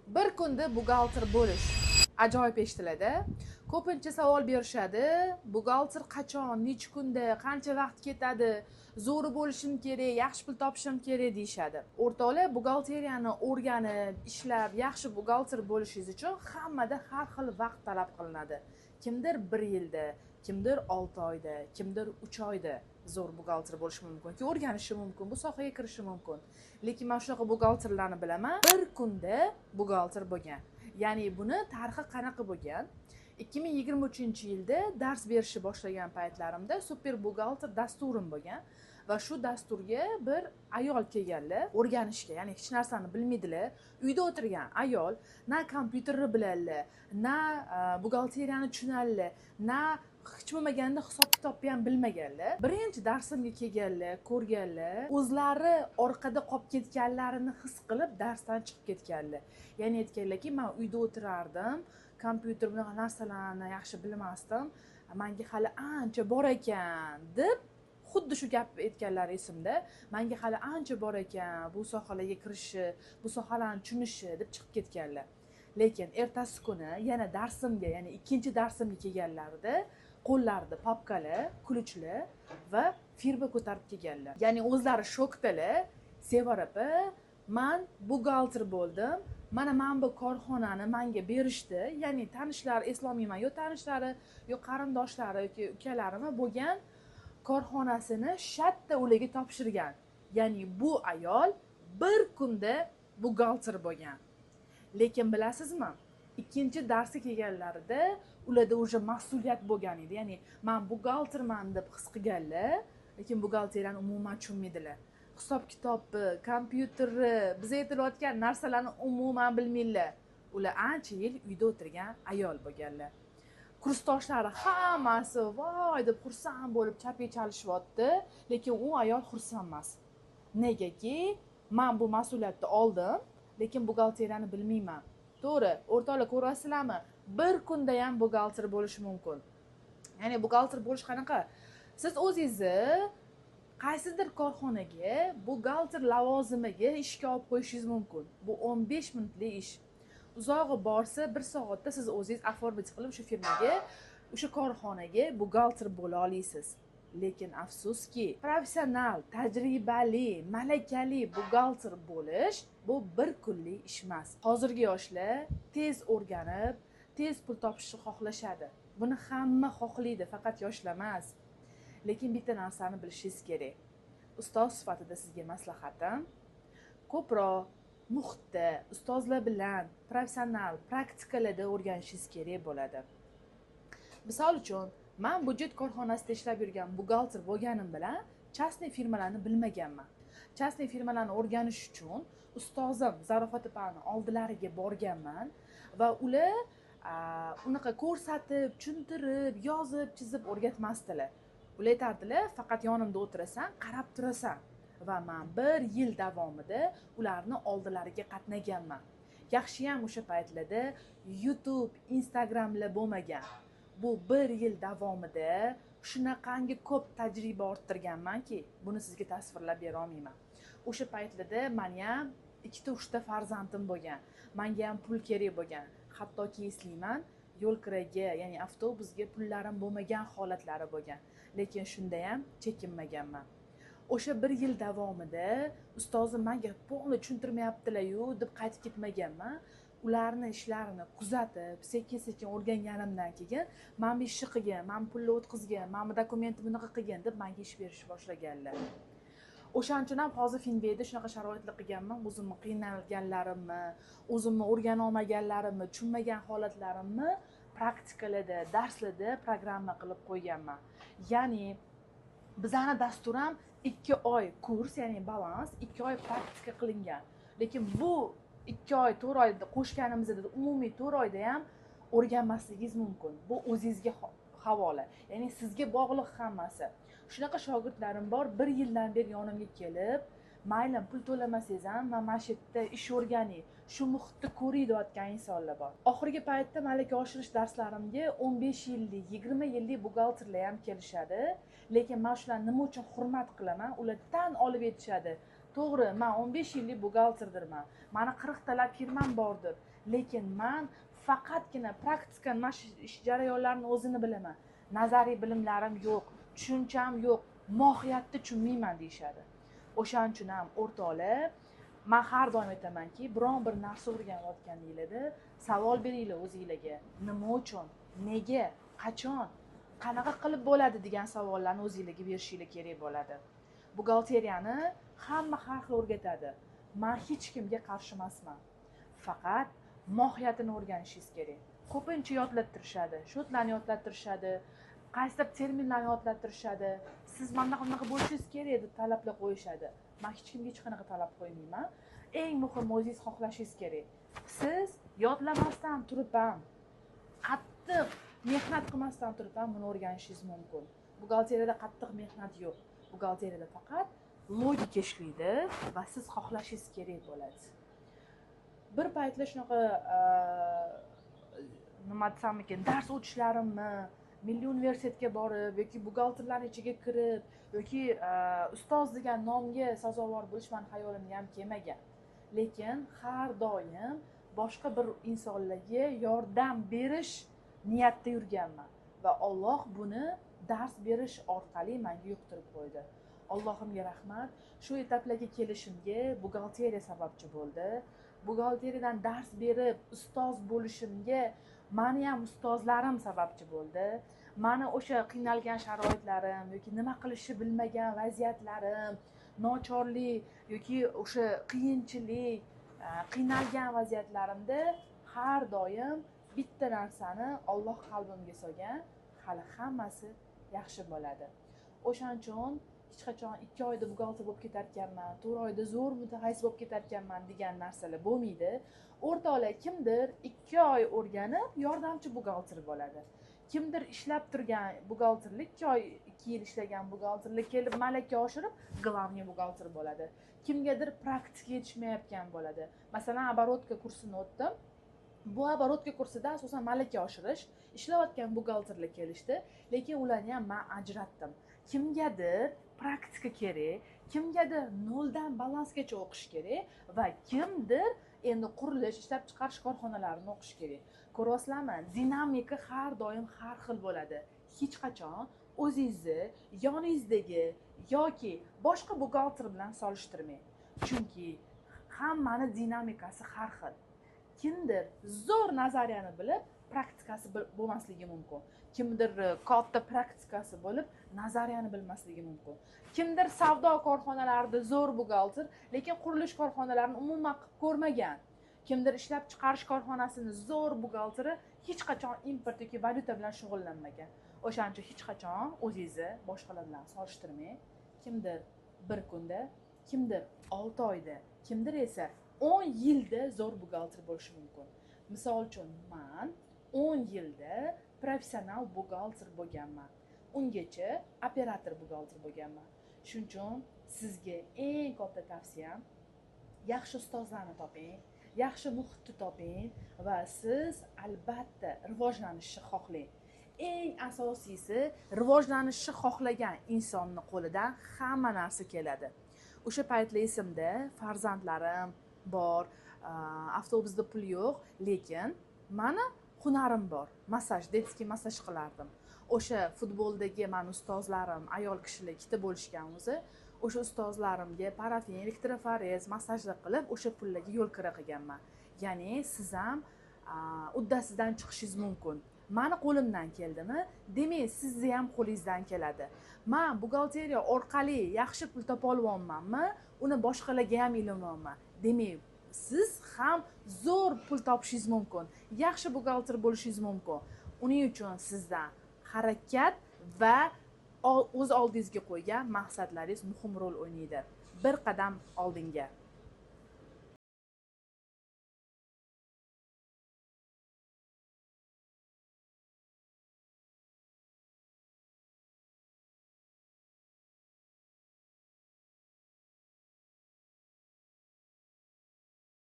Bir kunda buxgalter bo'lish ajoyib eshitiladi. Ko'pincha savol berishadi: buxgalter qachon, necha kunda, qancha vaqt ketadi, zo'ri bo'lishim kerak, yaxshi pul topishim kerak deyishadi. O'rtoqlar, buxgalteriyani o'rganib, ishlab, yaxshi buxgalter bo'lishingiz uchun hammada har xil vaqt talab qilinadi. Kimdir 1 yilda, kimdir 6 oyda, kimdir 3 oyda zo'r buxgalter bo'lishi mumkin, ki o'rganishi mumkin, bu sohaga kirishi mumkin. Lekin men shunaqa buxgalterlarni bilaman, bir kunda buxgalter bo'lgan. Ya'ni buni tarixi qanaqa bo'lgan? 2023-yilda dars berishni boshlagan paytlarimda super buxgalter dasturim bo'lgan va shu dasturga bir ayol kelganlar o'rganishga, ya'ni hech narsani bilmaydilar, uyda o'tirgan ayol, na kompyuterni biladilar, na buxgalteriyani tushunadilar, na hech bo'lmaganda hisob kitobni ham bilmaganlar. Birinchi darsimga kelganlar, ko'rganlar, o'zlari orqada qolib ketganlarini his qilib darsdan chiqib ketganlar. Ya'ni aytganlarki, men uyda o'tirardim, kompyuter bunaqa narsalarni yaxshi bilmasdim, menga hali ancha bor ekan deb xuddi shu gapni aytganlari esimda. Menga hali ancha bor ekan bu sohalarga kirishi, bu sohalarni tushunishi deb chiqib ketganlar. Lekin ertasi kuni yana darsimga, ya'ni ikkinchi darsimga kelganlarida qo'llarida papkalar, ключlar va firma ko'tarib kelganlar. Ya'ni o'zlari shokdalar. Sevara opa, men buxgalter bo'ldim. Mana men bu korxonani menga berishdi. Ya'ni tanishlar, eslolmayman, yo tanishlari, yo qarindoshlari yoki ukalarimi bo'lgan korxonasini shatta ularga topshirgan. Ya'ni bu ayol bir kunda buxgalter bo'lgan. Lekin bilasizmi, ikkinchi darsga kelganlarida ularda уже mas'uliyat bo'lgan edi. Ya'ni men buxgalterman deb his qilganlar, lekin buxgalteriyani umuman tushunmaydilar. Hisob kitobni, kompyuterni, biz aytilayotgan narsalarni umuman bilmaydilar. Ular ancha yil uyda o'tirgan ayol bo'lganlar. Kursdoshlari hammasi voy deb xursand bo'lib chapga chalishyapti, lekin u ayol xursand emas. Negaki men bu mas'uliyatni oldim, lekin buxgalteriyani bilmayman. To'g'ri, o'rtoqlar, ko'rasizlarmi? Bir kunda ham buxgalter bo'lish mumkin. Ya'ni buxgalter bo'lish qanaqa? Siz o'zingizni qaysidir korxonaga buxgalter lavozimiga ishga olib qo'yishingiz mumkin. Bu 15 minutlik ish. Uzog'i borsa 1 soatda siz o'zingiz оформить qilib o'sha firmaga, o'sha korxonaga buxgalter bo'la olasiz. Lekin afsuski, professional, tajribali, malakali buxgalter bo'lish bu bir kunlik ish emas. Hozirgi yoshlar tez o'rganib, tez pul topishni xohlashadi. Buni hamma xohlaydi, faqat yoshlar emas. Lekin bitta narsani bilishingiz kerak. Ustoz sifatida sizga maslahatim, ko'proq muhitda, ustozlar bilan professional praktikalarda o'rganishingiz kerak bo'ladi. Misol uchun, men budjet korxonasida ishlab yurgan buxgalter bo'lganim bilan частный firmalarni bilmaganman. Частный firmalarni o'rganish uchun ustozim Zarofat opani oldilariga borganman va ular unaqa ko'rsatib, tushuntirib, yozib, chizib o'rgatmasdilar. Ular aytardilar, faqat yonimda o'tirasan, qarab turasan. Va men 1 yil davomida ularni oldilariga qatnaganman. Yaxshiyam o'sha paytlarda YouTube, Instagramlar bo'lmagan. Bu 1 yil davomida shunaqangi ko'p tajriba orttirganmanki, buni sizga tasvirlab bera olmayman. O'sha paytlarda meni ham 2-3 ta farzandim bo'lgan. Menga ham pul kerak bo'lgan. Hattoki eslayman, yo'l kiraga, ya'ni avtobusga pullarim bo'lmagan holatlari bo'lgan. Lekin shunda ham chekinmaganman. O'sha 1 yil davomida ustozim menga polni tushuntirmayaptilar-yu deb qaytib ketmaganman. Ularni ishlarini kuzatib, sekin-sekin o'rganganimdan keyin men bu ishni qilgan, men pulni o'tkazgan, men bu dokumentni bunaqa qilgan deb menga ish berishni boshlaganlar. O'shaning uchun ham hozir Finbeyda shunaqa sharoitlar qilganman, o'zimni qiynalganlarimni, o'zimni o'rgana olmaganlarimni, tushunmagan holatlarimni praktikalarda, darslarda programma qilib qo'yganman. Ya'ni bizani dastur ham 2 oy kurs, ya'ni balans, 2 oy praktika qilingan. Lekin bu 2 oy, 4 oyda qo'shganimizda umumiy 4 oyda ham o'rganmasligingiz mumkin. Bu o'zingizga havola. Ya'ni sizga bog'liq hammasi. Shunaqa shogirdlarim bor, 1 yildan beri yonimga kelib, mayli pul to'lamasangiz ham, men mana shu yerda ish o'rganing, shu muhitni ko'ring deyotgan insonlar bor. Oxirgi paytda malaka oshirish darslarimga 15 yillik, 20 yillik buxgalterlar ham kelishadi. Lekin men shularni nima uchun hurmat qilaman? Ular tan olib aytishadi. To'g'ri, men 15 yillik buxgalterdirman. Mani 40 talab firmam bordir. Lekin men faqatgina praktika mana shu ish jarayonlarini o'zini bilaman. Nazariy bilimlarim yo'q, tushuncham yo'q, mohiyatni tushunmayman deyishadi. O'shaning uchun ham o'rtoqlar, men har doim aytamanki, biron bir narsa o'rganayotganinglarda savol beringlar o'zingizlarga. Nima uchun, nega, qachon, qanaqa qilib bo'ladi degan savollarni o'zingizlarga berishinglar kerak bo'ladi. Buxgalteriyani hamma har xil o'rgatadi. Men hech kimga qarshi emasman. Faqat mohiyatini o'rganishingiz kerak. Ko'pincha yodlattirishadi, shotlarni yodlattirishadi, qaysidir terminlarni yodlattirishadi. Siz mana bunaqa bo'lishingiz kerak deb talablar qo'yishadi. Men hech kimga hech qanaqa talab qo'ymayman. Eng muhimi o'zingiz xohlashingiz kerak. Siz yodlamasdan turib ham, qattiq mehnat qilmasdan turib ham buni o'rganishingiz mumkin. Buxgalteriyada qattiq mehnat yo'q. Buxgalteriyada faqat logika ishlaydi va siz xohlashingiz kerak bo'ladi. Bir paytlar shunaqa nima desam ekan, dars o'tishlarimni Milliy universitetga borib yoki buxgalterlarning ichiga kirib yoki ustoz degan nomga sazovor bo'lish meni xayolimga ham kelmagan. Lekin har doim boshqa bir insonlarga yordam berish niyatda yurganman va Alloh buni dars berish orqali menga yuqtirib qo'ydi. Allohimga rahmat, shu etaplarga kelishimga buxgalteriya sababchi bo'ldi. Buxgalteriyadan dars berib ustoz bo'lishimga meni ham ustozlarim sababchi bo'ldi. Meni o'sha qiynalgan sharoitlarim yoki nima qilishni bilmagan vaziyatlarim, nochorlik yoki o'sha qiyinchilik, qiynalgan vaziyatlarimda har doim bitta narsani Alloh qalbimga solgan, hali hammasi yaxshi bo'ladi. O'shaning uchun hech qachon 2 oyda buxgalter bo'lib ketar ekanman, 4 oyda zo'r mutaxassis bo'lib ketar ekanman degan narsalar bo'lmaydi. O'rtoqlar, kimdir 2 oy o'rganib yordamchi buxgalter bo'ladi. Kimdir ishlab turgan buxgalterlik 2 oy, 2 yil ishlagan buxgalterlik kelib malaka oshirib главный buxgalter bo'ladi. Kimgadir praktika yetishmayotgan bo'ladi. Masalan, оборотка kursini o'tdim. Bu оборотка kursida asosan malaka oshirish, ishlayotgan buxgalterlar kelishdi, lekin ularni ham men ajratdim. Kimgadir praktika kerak, kimgadir noldan balansgacha o'qish kerak va kimdir endi qurilish, ishlab chiqarish korxonalarini o'qish kerak. Ko'ryapsizlarmi? Dinamika har doim har xil bo'ladi. Hech qachon o'zingizni yoningizdagi yoki boshqa buxgalter bilan solishtirmang. Chunki hammani dinamikasi har xil. Kimdir zo'r nazariyani bilib, praktikasi bo'lmasligi mumkin. Kimdir katta praktikasi bo'lib, nazariyani bilmasligi mumkin. Kimdir savdo korxonalarida zo'r buxgalter, lekin qurilish korxonalarini umuman qilib ko'rmagan. Kimdir ishlab chiqarish korxonasini zo'r buxgalteri hech qachon import yoki valyuta bilan shug'ullanmagan. O'shaning uchun hech qachon o'zingizni boshqalar bilan solishtirmang. Kimdir bir kunda, kimdir 6 oyda, kimdir esa 10 yilda zo'r buxgalter bo'lishi mumkin. Misol uchun, men 10 yilda professional buxgalter bo'lganman. Ungacha operator buxgalter bo'lganman. Shuning uchun sizga eng katta tavsiyam, yaxshi ustozlarni toping, yaxshi muhitni toping va siz albatta rivojlanishni xohlang. Eng asosiysi, rivojlanishni xohlagan insonning qo'lidan hamma narsa keladi. O'sha paytlar esimda, farzandlarim bor, avtobusda pul yo'q, lekin mani hunarim bor. Massaj, detskiy massaj qilardim. O'sha futboldagi mani ustozlarim, ayol kishilar ikkita bo'lishgan o'zi. O'sha ustozlarimga parafin, elektroforez, massajlar qilib, o'sha pullarga yo'l kira qilganman. Ya'ni siz ham uddasidan chiqishingiz mumkin. Mani qo'limdan keldimi? Demak, sizni ham qo'lingizdan keladi. Men buxgalteriya orqali yaxshi pul topa olyapmanmi? Uni boshqalarga ham ilyapman. Demak, siz ham zo'r pul topishingiz mumkin, yaxshi buxgalter bo'lishingiz mumkin. Uning uchun sizdan harakat va o'z oldingizga qo'ygan maqsadlaringiz muhim rol o'ynaydi. Bir qadam oldinga.